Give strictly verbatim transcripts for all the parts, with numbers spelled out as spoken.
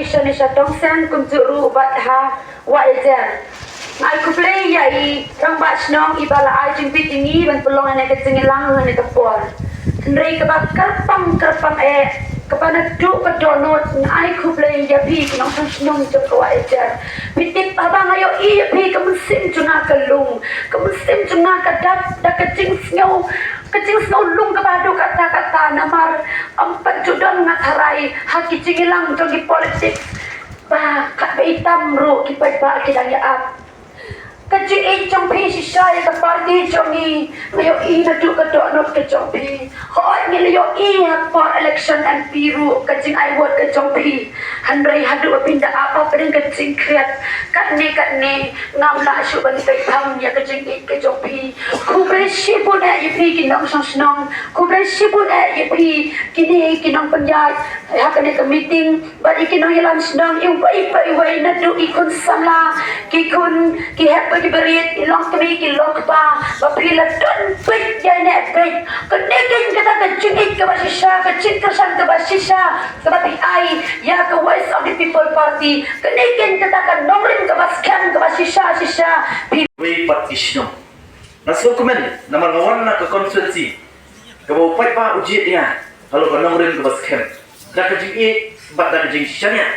Sha ne sha Tongseng kumjuh ruh bad ha Wahiajer. Ai khublei ïa i rangbah shnong i ba la ai jingbieit ïa ngi ban pynlong ïa ka jingïalang ha kane ka por. Hynrei kaba kyrpang kyrpang eh, kaba naduh ka dohnud, nga ai khublei ïa phi ki nongshong shnong jong ka Wahiajer. Phi tip haba nga ïohi ïa phi ka mynsiem jong nga ka lung, ka mynsiem jong nga ka dap da ka jingsngew, ka jingsngew lung kaba haduh katta katta namar ym pat ju don nga tharai ha ki jingïalang jong ki politics. Ba katba itam ruh ki paidbah ki dang ïa ap. Ka jingïeit jong phi shisha ïa ka party jong ngi, nga ïohi naduh ka dohnud ka jong phi. Hooid ngi la ïohi ha por election M P ruh ka jingai vote ka jong phi. Hynrei haduh ba phin da ap ha pdeng ka jingkhriat katne katne, ngam lah shuh ban peit pham ïa ka jingïeit ka jong phi. Khublei shibun eh ïa phi ki nongshong shnong, khublei shibun eh ïa phi kine ki nongpynïaid ha kane ka meeting. Bad ïa ki nongïalam shnong, iwei pa iwei, naduh ki khun samla, ki khun, ki hep bad ki barit, ki longkmie, ki longkpa, ba phi la don beit ïa ne beit. Kane keiñ kata ka jingïeit kaba shisha, ka jingkyrshan kaba shisha kaba phi ai ïa ka Voice of the People Party. Kane keiñ kata ka nongrim kaba skhem kaba shisha shisha phi. Wei pat ki shnong. Nga sngewkmen namar nga wan na ka constituency kaba u paidbah u jied ïa nga halor ka nongrim kaba skhem da ka jingïeit bad da ka jingshaniah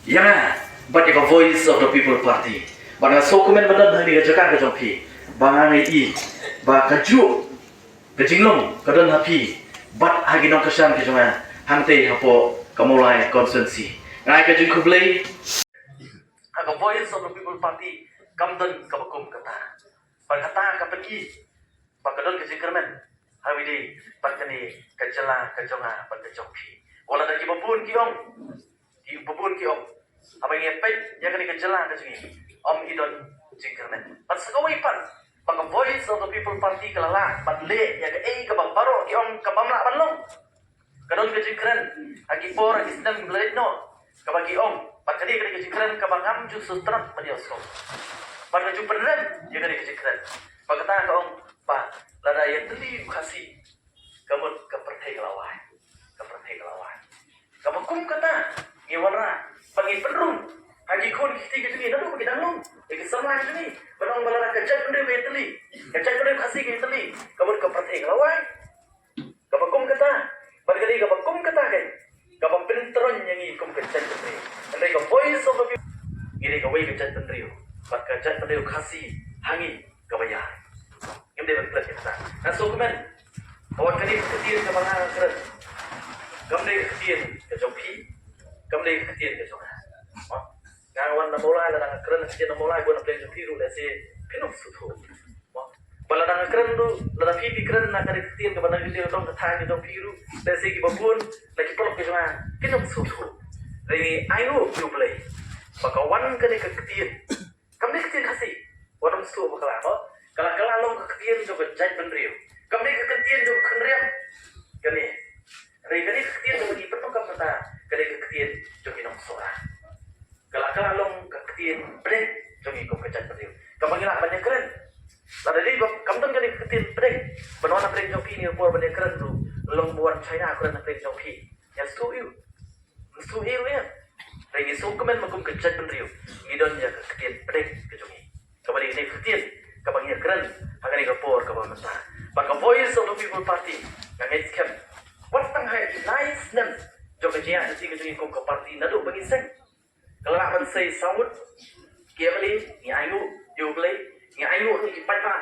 ïa nga bad ïa ka Voice of the People Party. Bad nga sngewkmen ba don hangne ka jaka ka jong phi, ba nga ngi i ba kajuh ka jinglong ka don ha phi bad ha ki nongkyrshan ki jong nga hangtei hapoh ka Mawlai constituency. Nga ai ka jingkhublei. Ha ka Voice of the People Party kam don kaba kum kata. Bad kata ka pynki ba ka don ka jingkyrmen ha kawei pat kane ka jylla ka jong nga bad ka jong phi. Wat la da kiba bun ki ong, kiba bun ki ong, haba ngi peit ïa kane ka jylla ka jong ngi, ym i don jingkyrmen. Bad sa kawei pat ba ka Voice of the People Party ka la lah ban leh ïa kaei kaba baroh ki ong ka bym lah ban long. Ka don ka jingkren ha ki por, ha ki snem ba la leit noh, kaba ki ong, bad ka dei ka jingkren kaba ngam ju sngewtynnat ban ïohsngew. Bad ka ju pynrem ïa ka dei ka jingkren. Bad kata ka ong ba lada ïatylli u Khasi, ka mut ka pyrthei ka la wai. Ka pyrthei ka la wai. Kaba kum kata ngi wanrah, ba ngi pynrung ha ki khun ki kti ka jong ngi naduh ba ki dang lung, ïa ki samla ka jong ngi, ban ong ba lada ka jaitbynriew ka ïatylli, ka jaitbynriew Khasi ka ïatylli, ka mut ka pyrthei ka la wai. Kaba kum kata, bad ka dei kaba kum kata keiñ kaba pyntroiñ ïa ngi kum ka jaitbynriew. Hynrei ka Voice of the People, ngi dei kawei ka jaitbynriew, bad ka jaitbynriew Khasi ha ngi kaba ïar. Ngim dei ban klet ïa kata. Nga sngewkmen ba wat kane ka ktien kaba nga kren, kam dei ka ktien ka jong phi, kam dei ka ktien ka jong nga. Nga wan na Mawlai, lada nga kren ka ktien na Mawlai, bun na pdeng jong phi ruh lehse phin ym sngewthuh. Ba lada nga kren ruh, lada phi phi kren na ka ktien kaba na ka ktien ka dong ka thaiñ ka jong phi ruh, lehse kiba bun na ki paralok ka jong nga kin ym sngewthuh. Hynrei ngi ainguh ïa U Blei ba ka wan kane ka ktien, kam dei ka ktien Khasi, wat ym sngewthuh bakla, mo. Ka la, ka la long ka ktien jong ka jaitbynriew. Kam dei ka ktien jong ka khynriam kane. Hynrei kane ka ktien jong ngi pyndonkam mynta ka dei ka ktien jong ki nongsohra. Ka la, ka la long ka ktien pdeng jong ngi kum ka jaitbynriew kaba ngi lah ban ïakren. Lada dei ba kam don kane ka ktien pdeng, ban wan na pdeng jong phi ha kane ka por ban ïakren ruh, long ba wan China kren na pdeng jong phi, ïa sngewthuh ïa u, sngewthuh ïa u ïa. Hynrei ngi sngewkmen ba kum ka jaitbynriew ngi don ïa ka ktien pdeng ka jong ngi, kaba dei kane ka ktien kaba ngi ïakren ha kane ka por kaba mynta. Bad ka Voice of the People Party, nga ngeit skhem, wat tang ha ki lai snem jong ka jingïaid lynti ka jong ngi kum ka party naduh ba ngi seng, ka la lah ban sei saw ngut ki M L A, ngi ainguh ïa U Blei, ngi ainguh ruh ïa ki paidbah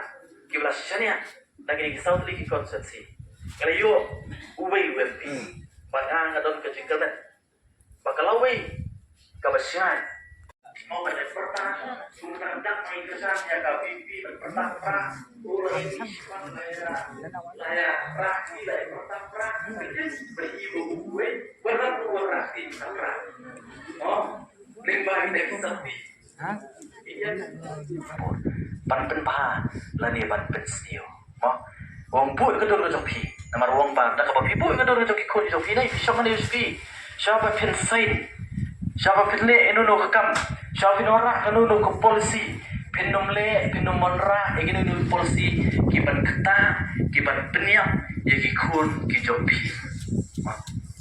kiba la shaniah na kine ki saw tylli ki constituency. Ngi la ïoh uwei u M P. Bad nga, nga don ka jingkyrmen ba ka lawei kaba shai. Mo, ka dei pyrta, kumta dak ngi kyrshan ïa ka V P ban pyrta pra, u la ïa shipang la ïa, la ïa pra, ki la ïa pyrta pra, ka dei ba i ba uwei, ba la u pra, ki pra. Mo, lyngba ïa ki sakhi. Ban pynbha lane ban pynsniew. Mo, ong bud ka dur ka jong phi. Namar ong ba da kaba phi bud ka dur ka jong ki khun jong phi, ne phi shong ne phi. Sha ba phin sign, sha ba phin leh ïa no no ka kam, sha ba phin wanrah ïa no no ka policy, phin ym leh, phin ym wanrah ïa kino kino ki policy ki ban ktah, ki ban pynïap ïa ki khun ki jong phi.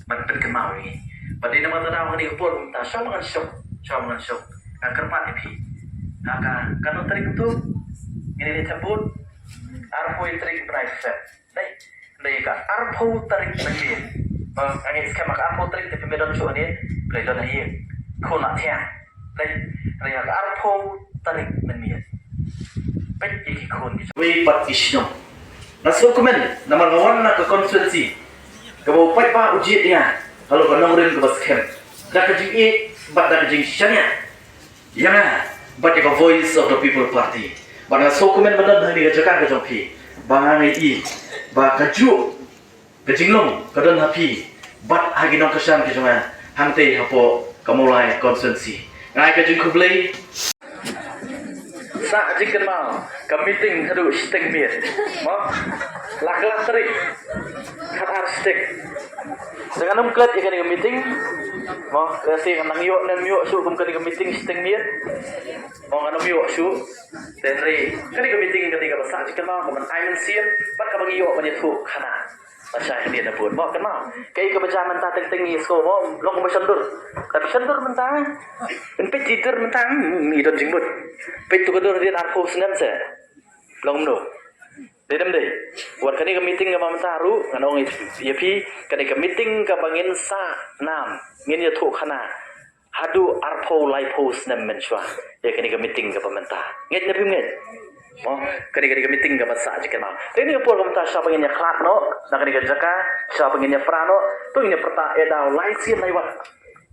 Ban pynkynmaw ïa ngi. Bad dei namar kata ka daw ha kane ka por mynta, sha ma ngan shong, sha ma ngan shong. Nga kyrpad ïa phi. Ha ka, katno tarik mynta? Ngin ïa leit thep vote. Arphew tarik u bnai Feb. Dei, dei ka arphew tarik mynmiet. Ba, nga ngeit skhem ha ka arphew tarik te phi mih don shuh ne, phi don ha ïing. Khun la thiang. Dei, dei ha ka arphew tarik mynmiet. Peit ïa ki khun ki. Wei pat ki shnong. Nga sngewkmen, namar nga wan na ka constituency kaba u paidbah u jied ïa nga halor ka nongrim kaba skhem, da ka jingïeit bad da ka jingshaniah ïa nga bad ïa ka Voice of the People Party. Bad nga sngewkmen ban don ha kane ka jaka ka jong phi, ba nga ïohi ba kajuh ka jinglong ka don ha phi bad ha ki nongkyrshan ki jong nga hangtei hapoh ka Mawlai constituency. Nga ai ka jingkhublei. Sah jingkynmaw ka meeting haduh shiteng miet. Mo? La kylla tarik, khatar shiteng. Te ngan ym klet ïa kane ka meeting. Mo, lehse ngan nang ïoh ne ym ïoh shuh kum kane ka meeting shiteng miet. Mo, ngan ym ïoh shuh. Te hynrei kane ka meeting ka dei kaba sah jingkynmaw, kaba ai mynsiem bad kaba ngi ïoh ban ïathuh khana. Ba shai hangne na bun. Mo, kynmaw. Kaei kaba jia mynta teng teng ngi sngewbha, mo, long kumba shon dur. Tapi shon dur mynta. Peit ki dur mynta, hmm, ngi don jingmut. Peit tu ka dur hadien arphew snem seh. Long kumno? Dei ne ym dei? Wat kane ka meeting kaba mynta ruh, ngan ong ïa phi, kane ka meeting kaba ngin sah nam, ngin ïathuh khana haduh arphew laiphew snem mynshuwa. Ïa kane ka meeting kaba mynta. Ngeit ne phim ngeit? Mo, kane, kane ka meeting kaba sah jingkynmaw. Te kane ka por kaba mynta shwa ba ngin ïa khlad noh na kane ka jaka, shwa ba ngin ïa pra noh, to ngin ïa pyrta eh da u lai sien lai wat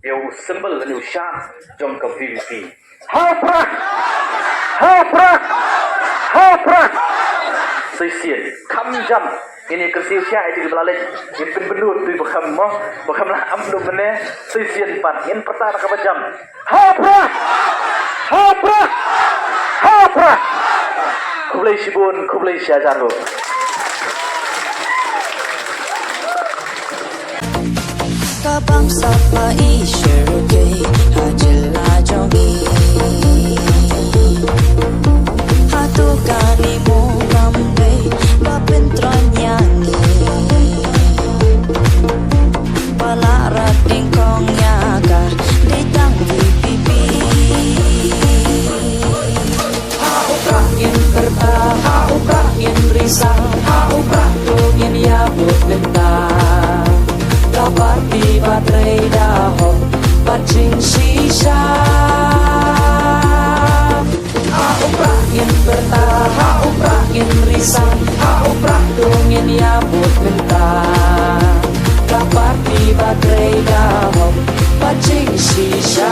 ïa u symbol lane u shap jong ka V P P. Ha u prah! Ha u prah! Ha u prah! Shisien, kham jam. Ngin ïa kyrsiew shai ïa ki ba la leit. Ngin pynbynnud ïa ki ba kham mo, ba kham lah am dum ne. Shisien pat ngin pyrta da kaba jam. Ha u prah! Ha u prah! Ha u prah! Khublei shibun, khublei shihajar nguh. Ka bamsap ba i syrkei ha jylla jong i. Hato kane mo kam dei ba pyntreikam ïa ngi. Ba la rat ding kong ïa ka dei tang V P P. Ha u prah ngin pyrta, ha u prah ngin risang, ha u prah to ngin ïa bud mynta. Ka party ba trei da hok bad jingshisha. Ha u prah ngin pyrta, ha u prah ngin risang, ha u prah to ngin ïa bud mynta. Ka party ba trei da hok bad jingshisha.